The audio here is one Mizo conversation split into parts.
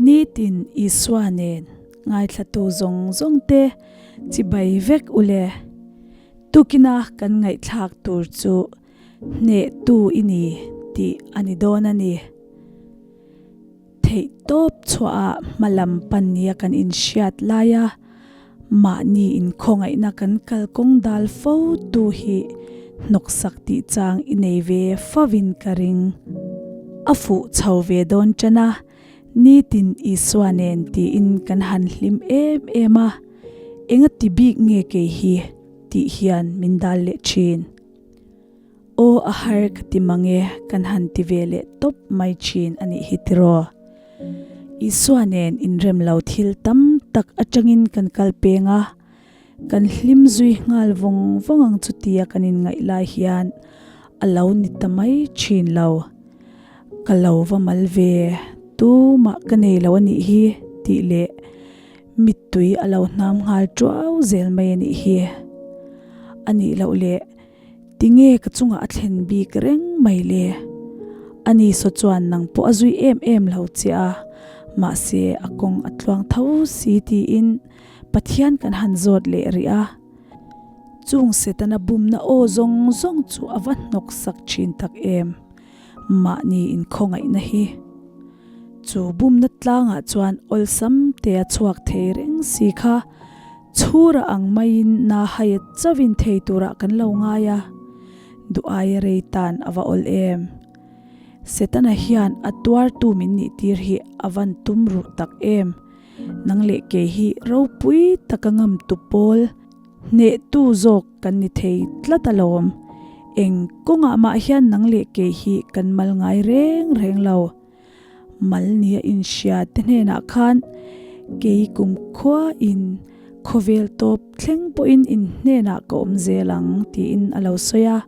Nitin Isua nen ngaithlatu zawng zawng te chibai vek u le. Tukina kan ngaihthlak tur chu hnehtu i ni tih a ni dawn a ni. Theih tawp chhuahah hma lam pan nia kan inhriat laia mahni inkhawngaihna kan kalkawng dal fo tu hi hnawksak tih chang i nei ve fovin ka ring. A fuh chho ve dawn tan a, nitin Isua nen tiin kan han hlim em em a, enga ti bik nge kei hi tih hian min dal leh thin. Aw a har ka ti mang e, kan han ti ve leh tawp mai thin a nih hi tiraw. Isua nen inrem lo thil tam tak atangin kan kal peng a, kan hlim zui nghal vawng vawng ang chutia kan inngaih lai hian a lo ni ta mai thin lo. Ka lo va mal ve, tumah ka nei lo a nih hi tih leh mittui a lo hnam nghal tuau zel mai a nih hi. A nih loh leh. Tinge ka chungah a thlen bik reng mai le? Ani saw chuan nang pawh a zui em em lo che a, mahse a kawng a tluang tho si tiin Pathian kan han zawt leh rih a. Chung Setana bumna aw zawng zawng chu a va hnawk sak thin tak em? Mahni inkhawngaihna hi. Chu bumna tlangah chuan awlsam te a chhuak thei reng si kha. Chhura ang maiin na haia chauhin thei turah kan lo ngai a, duh aia rei tan a va awl em. Setana hian a tuartu min nih tir hi a van tum ruh tak em. Nang leh kei hi ropui taka ngam tu pawl hnehtu zawk kan ni thei tlat alawm. Eng kawngah mah hian nang leh kei hi kan mal ngai reng reng lo. Mal nia inhria te hnenah khan kei kumkhua in khawvel tawp thleng pawhin in hnenah ka awm zel ang tiin a lo sawi a.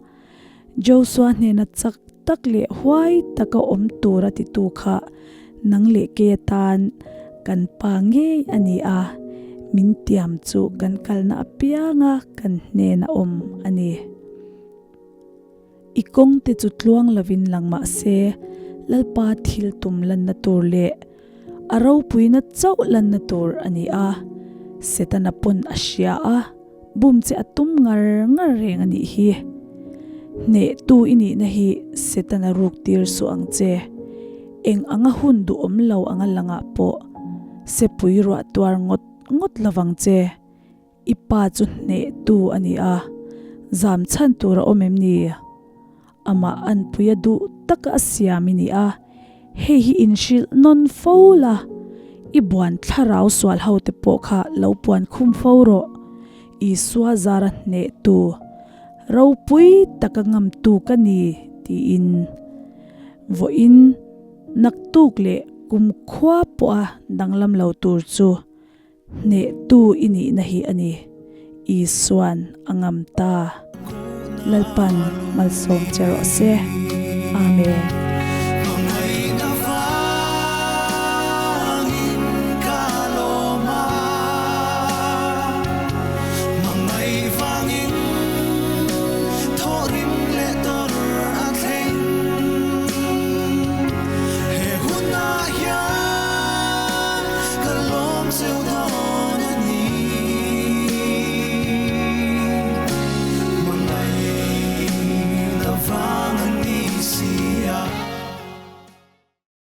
Joshua hnena chak tak leh huai taka awm tur a titu kha nang leh kei atan kan pa ngei a ni a, min tiam chu kan kalna apianga kan hnena awm a ni. I kawngte chu tluang lovin lang mah se, Lalpa thil tum lanna tur leh a ropuina chauh lanna tur a ni a. Setana pawn a hria a, bum che a tum ngar ngar reng a nih hi. Hnehtu i nihna hi Setana ruk tir suh ang che. Eng anga hun duhawm lo anga langah pawh sepui ruah tuar ngawt ngawt lovang che. I pa chu hnehtu a ni a, zam chhan tur a awm em ni? Amah anpui a duh taka a siam i ni a, hei hi inhrilh nawn fo la, i buan thlarau sual ho te pawh kha lo puan khum fo rawh. Isua zara hnehtu, ropui taka ngamtu ka ni tiin vawiin naktuk leh kumkhua pawha danglam lo tur chu Hnehtu i nihna hi a ni. Isuan a ngam ta. Lalpan malsawm che rawh se. Amen.